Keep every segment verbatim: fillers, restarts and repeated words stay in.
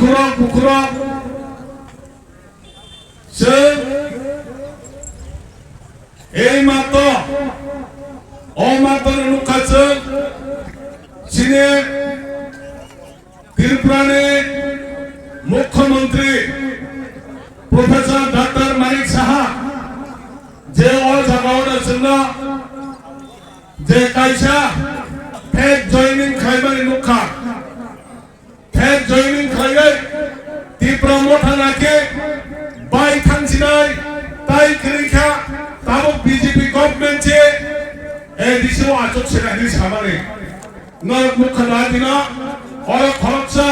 Bukhurok, bukhurok. Chwng ei mato, o mato no nukha chwng chini Tripura ni Mukhyamantri Professor Doctor Manik Saha je o jaga o chwngno je kaisa fake joining khlaimani nukha. Fake joining khlaiwi Tipra Motha nakhe bai thangsinai tai kwrwi kha, tabuk B J P government se A D C o achuk sena hinwi samani. Norok nukha da dino, oro khoroksa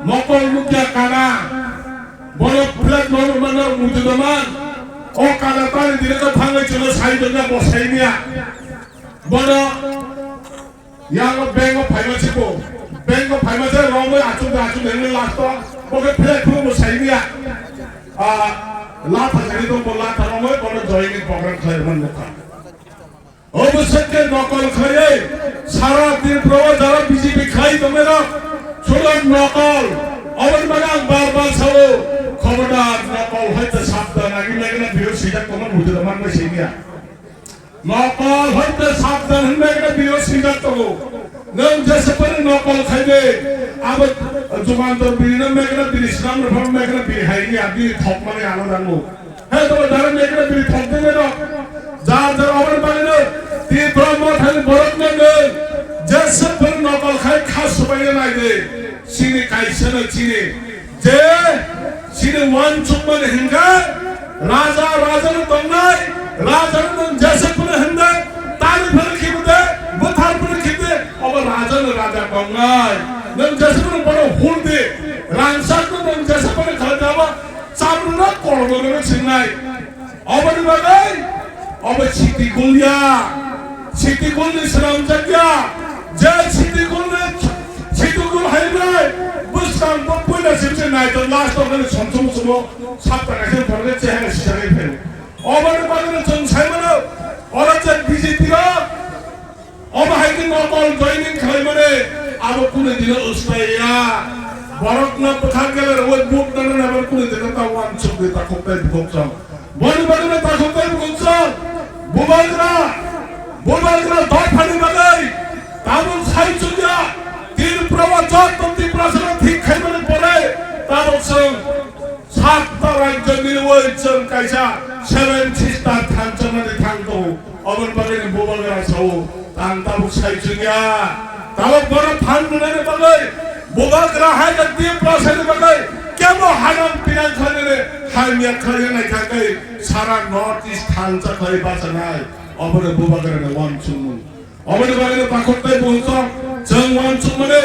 mokol nukya kana, bono flat no nukma norok muitu doman, o kana tani dino ka thangwi chulo sai donya bo sai niya. Bono Yang o bank o phaima se bo. Bank o phaima se romwi achuk da achuk da hinwi last o bo khe flat phuru bo sai niya. Ah, latha jani dong bo latha romwi bono joining program khlai man nukha. Obo se khe nokol khlaiwi sara Tripura o jara B J P khlai tongnairok sudo nokol. Oboni bagwi ang bar bar sao, khobordar nokol hoite sabdan, agini agini video swijak tongma muitu da manwi sai niya. Nokol hoite sabdan hinwi ekta video swijak tongo. Nwng jesa phano nokol khaide, abo Jugantor bini no mekna bini swnam rwphano mekna bini hai ya bini thokmani ano dango. He to dara mekna bini thokde no. Jar jar oboni bagwi no Tipra Mothani borok no nwng jesa phano nokol khai kha subaina naide. Chini kaisa no chini. Je chini uansukmani hinkhe raja rajano tongnai, rajano nwng jesa phano hwnde, tari phano khibi de, bwthar phano khibi de, obo rajano raja tongnai. Nwng jesa phano bono hul di, rangchakno nwng jesa phano khlai di, obo chamrwno kolomorwno swngnai. Oboni bagwi obo siti gul ya, siti gulni swnamjak ya, je siti gulni, siti gul hai bai bwskang bo puila sibse nai to last o khali somsum sumo sapta kaisa thangwi chehara sisari phai. Oboni bagwi chwng sai mano, oro je B J P rok Obo hai khe nokol joining khlaimani abo kunu dino ustai ya. Borokno bwthar gela rwui vote nana naibar kunu dino ta uansuk di takhuk tei bukhuk chwng. Boni bagwino takhuk tei bukhuk chwng. Bubagra, bubagra dophani bagwi tabuk sai chukya. Tripura o joto Tiprasano thik khaimani pore tabuk chwng Satta rajyo milwi chwng kaisa seven sister thansa nani thang tongo. Oboni bagwi ni bubagra sao, tang tabuk sai chwngya. Tabuk bono phan rwnani bagwi, bubagra hai khe Tiprasani bagwi kebo hanang pinang khlainani hamya khlai nai kha khe sara North East thansa khlai bachanai. Obono bubagra ni uansukmung. Oboni bagwi no takhuk tei bukhuk chwng uansukmani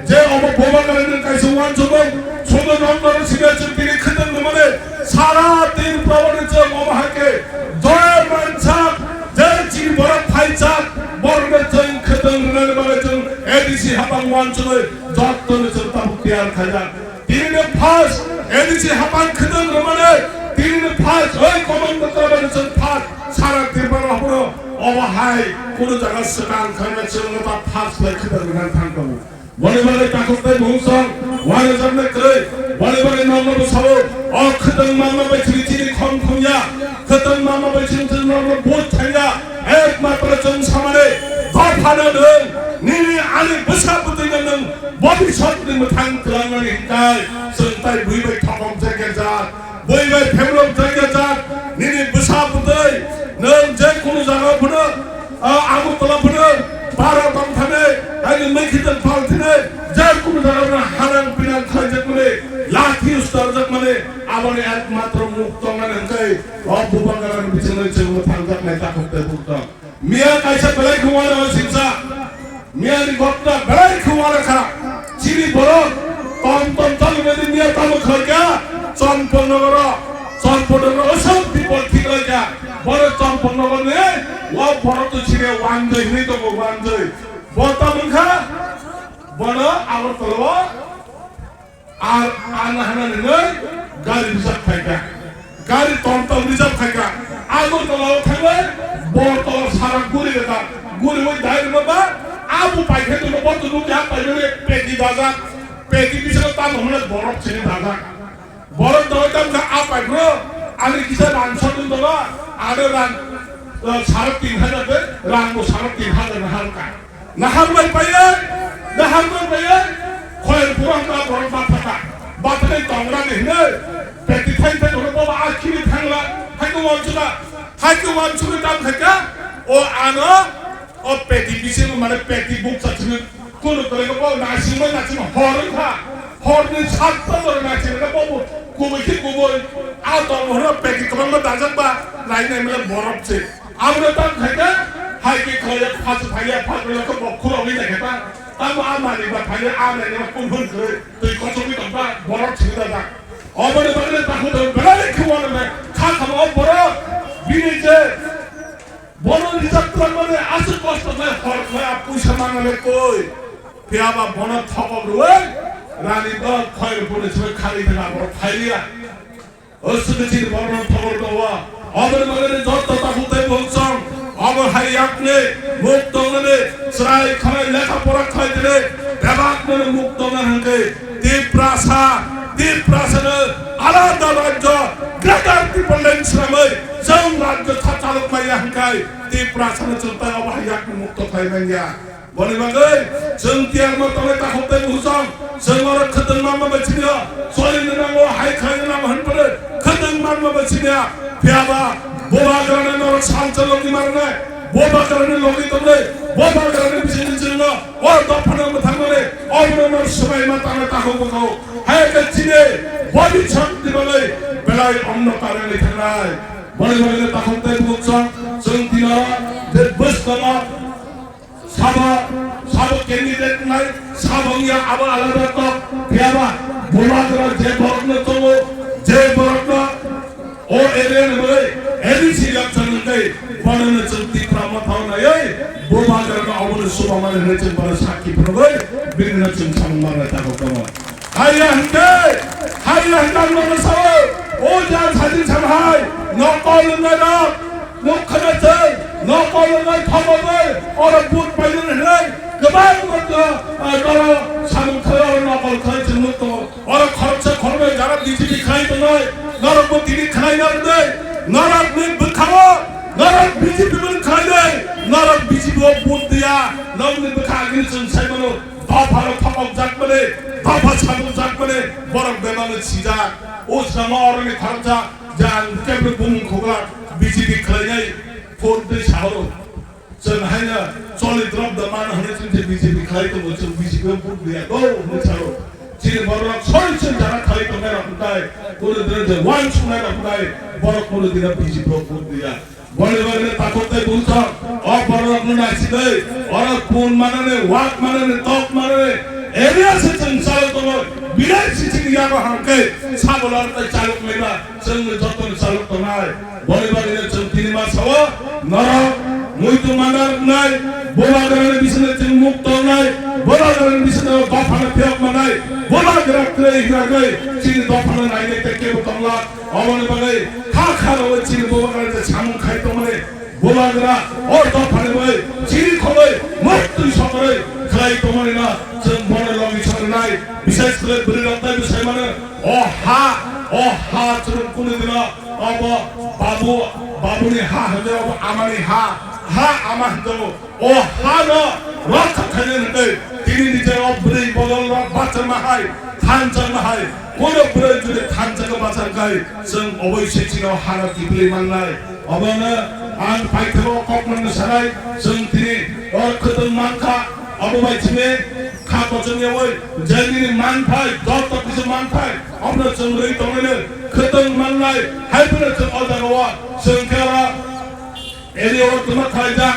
je obo bubagrani kaisa uansukmung, sudo noknaro sibya chwng tini khwtwng rwmani sara Tripura o chwng obo hai khe joy mansak, je chini borok phaijak, borokno chwng khwtwng rwnani bagwi chwng A D C hapang uansugwi jotono chwng tabuk tiyar khaijak. Tinini first A D C hapang khwtwng rwmani, tinini first oi common bwtwrwmani chwng first sara Tripura haphuru obo hai kunu jaga swkang khaina chwng ta first bai khwtwng rwna thang tongo. Boni bagwi takhuk tei bukhuk chwng uanajaknai kwrwi, boni bagwi nokno bwsao o khwtwng manma bai chini chini khom thumya, khwtwng manma bai chini chini nokno vote thangya, ekmatro chwng samani dophano nwng nini ani bwsa bwtwino nwng Bobiswt ni mwthang twlangnani hinkai chwng tai bui bai thokom jagya jat, bui bai phemrok jagya jat, nini bwsa bwtwi nwng je kunu jaga phano, ah, Agartala phano, Bharat tongthani, haini mwkhitwng phalthini, je kunu jaga phano hanang pinang khlaijakmani, lathi ustarjakmani, aboni ekmatro muk tongnani hinkai o Bubagrani bisingo chwng mwthangjaknai takhuk tei bukhuk tong. Miya kaisa belai khe uana o singsa. Miya ni gotna belai khe uana kha. Chini borok tom tom tom ni miya tamo khlai kha. Champaknagar o, Champaknagar o sob people thik lai kha. Borok Champaknagar ni o borok to chini wanjoi hinwi tongo, wanjoi. Bo tamo wngkha, bono Agartala o Ar ana hana nini gari reserve khai kha. Gari tom tom reserve khai kha. Agartala o thangwi bo to sara guri rwkha. Guri oi dai rwma ba abu pai khe to bo to nukya pai nini peti dajak. Peti bisingo tamo hwnle borok sini dajak. Borok dawai tam kha a pai bro, ani kisa rang sotun dolo, aro rang, eh, sare tin hajar de, rang bo sare tin hajar na halka. Nahar bai paye, nahar bai paye, khoyang pura hwnba borok bathaka. Bathakni tongra ni hwnwi, peti thai thai hwnwi boba a khini thangla, hai ko wansukha, hai ko wansukha tam khaika, o ano, o peti bisingo mane peti bukcha sini kunu kore ko bo nasingma nasingma hor wngkha, horni satta jora nasingma bo bo kubui khe kubui, a tong hwnba peti kwbangma dajak ba, nai nai mane borok se. Aboni tang khaika, hai khe khwlaiya, phasu phaiya, phasu phaiya, khe bokhorok wngwi naikhe ta. Tamo a malik ba phaiya, a nainai kun hun kwrwi, twi kochogwi tongba, borok thwngwi dajak. Oboni bagwi takhuk tong belai khe uanama, kha khama o borok, bini je, bono rijak twlangmani aswk kosto khlai, hor khlai, a puisa manale koi. Phiya ba bono thokok rwui, rani dol khoi rwphuru simi khali thangna borok phailiya. O swkang chini borokno thobor tongo. Oboni bagwi jotto takhuk tei bungsong obo hai yakni muk tongnani chwrai khlai lekha pora khlai tini bebak nini muk tongna hwnkhe Tiprasa, Tiprasano alada rajyo Greater Tipraland swnamwi chwng rajyo tha chalok maya hwnkhe Tiprasano chwng tai obo hai yakni mukto khlai manya. Boni bagwi chwng tiyar ma tongnai takhuk tei bujong, chwng oro khwtwng manma bai siniya, choli nwnango, hai khlai nwnango hwnphano khwtwng manma bai siniya. Phiya ba bubagrani norok salsa logi marnai, bubagrani logi tongnai, bubagrani bisingni chwngno o dophano mwthangmani, obono nor swbai ma tangnai takhuk bwkhao. Hai khe chini boni sakni bagwi belai omno karwi thangnai. Boni bagwi takhuk tei bujong, chwng tino je bwskano Sabo, sabo candidate nai, sabo wngya abo alada kok, phiya ba, bubagra je borokno tongo, je borokno o area ni bagwi A D C election wngwi, bonono chwng Tipra Motha o naiwi, bubagrano obono chubamani hwnwi chwng bono sakki phunugwi, binino chwng samung manna tabok tongo. Haiya hwnkhe, haiya hwnkhe ang nono sao, o jang sajin sam hai, nokol wngnairok, nuk khna chwng, nokol wngnai thobogwi, oro vote painani hwnwi kwbangma, ah, dolo samung khlai, oro nokol khlai chwng nuk tongo. Oro khoroksa khoroknwi jara B J P khlai tongnai, norokbo tini khlai narwknai, norokni bwkhao, norok B J P boni khlainai, norok B J P o vote diya, nokni bwkha agini chwng sai mano. Dophano thokokjakmani, dopha sabukjakmani, borok bebakno sijak. O swkangma oroni khoroksa je ang kebro bumung khogla B J P khlainai, phone twi sahoro. Chwng haino choli drop da mano hwnwi chwng je B J P khlai tongo, chwng B J P o vote riya do hwnwi sao. Chini borok soi soi jara khlai tongnai rok hwnkhe, kono dino je uansuknai rok hwnkhe, borok kono dino B J P o vote riya. Boni bagwi takhuk tei bumsok o bororokno naisigwi, oro kun manani, wak manani, tok manani area se chwng chalok tongo. Belai se chini yago hangkhe sabolor tei chalok laiba chwngno jotono chalok tongnai. Boni bagwino chwng tini ma sao, norok muitu mandar wngnai, bubagrani bisingno chwng muk tongnai, bubagrani bisingno dophano phiyok mannai, bubagra kwrwi hinagwi chini dophano nainai tei kebo tongla. Oboni bagwi kha kha rogwi chini bubagra je samung khai tongmani bubagra o dophani bagwi chiri khogwi muktwi sokorwi khlai tongmani no chwng bono logi songnai. Bishes khlai bwrwi rok tei bwsai mano o ha, o ha chwng kunu dino obo babu, babuni ha hwnwi obo amani ha, ha ama hwnjago. O hano rokha khainani hwnkhe tini ni je o bwrwi bodol rok bachama hai, thanchama hai, kono bwrwi jodi thanchama bachar khai, chwng oboi se chini o hano kiphilwi mannai. Obono ang paithago kok mano sanai, chwng tini o khwtwng mankha, obo bai chini kha kochong yawi, je nini manthai, joto kisa manthai, obono chwng rwi tonglaino khwtwng mannai, hai phano chwng o jaga o chwng khe oro Eri o tuma khaijak,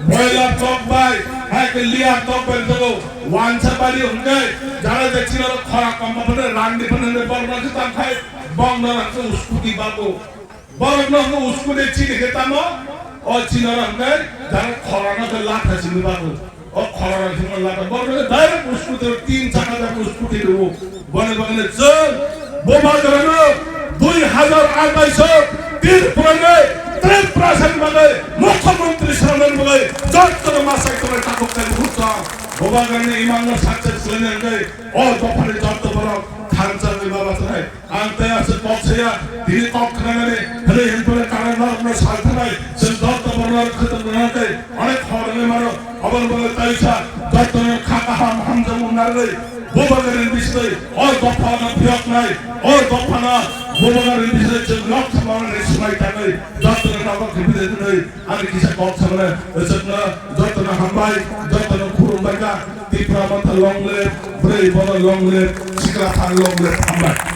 boiler tok bai, hai khe liya tok bai jogo, wansa bari hwnkhe, jara je chini oro khora kom ba phano rang di phano hwnkhe borok no khe tam khai, bong no rang khe uskuti bago. Borok no hwnkhe uskuti chini khe tamo, o chini oro hwnkhe, jara khora no khe latha simi bago. O khorang himna lata borok direct uskuti tin chakha jak uskuti rwo. Boni bagwi chwng bubagrano dui hazar atais o Tripura ni Tripura sani bagwi mukhyamantri swnamnani bagwi jotono masai tongnai takhuk tei bukhuk tong. Bubagrani imangno success khlaina hwnkhe o dophani jotto borok thansa wngwi baba thanai. Ang tei aswk kok saya, tini kok khnanani hwnwi hwnphale karan norokno sal thanai. Chwng jotto borok khwtwng rwna tei onek hor wngwi mano. Aboni bagwi taisa jottono kha kaham hamjakmung narwgwi Bubagrani bisingtwi o dophano phiyoknai, o dophano Bubagrani bisingtwi chwng nok samani swmai tangwi jottono nogo khibide hwnwi ani kisa kok samani. Chwngno jottono hambai, jottono khulumbai kha. Tipra Motha long live, Bwrwi Bono long live, Sikla Phan long live, hambai.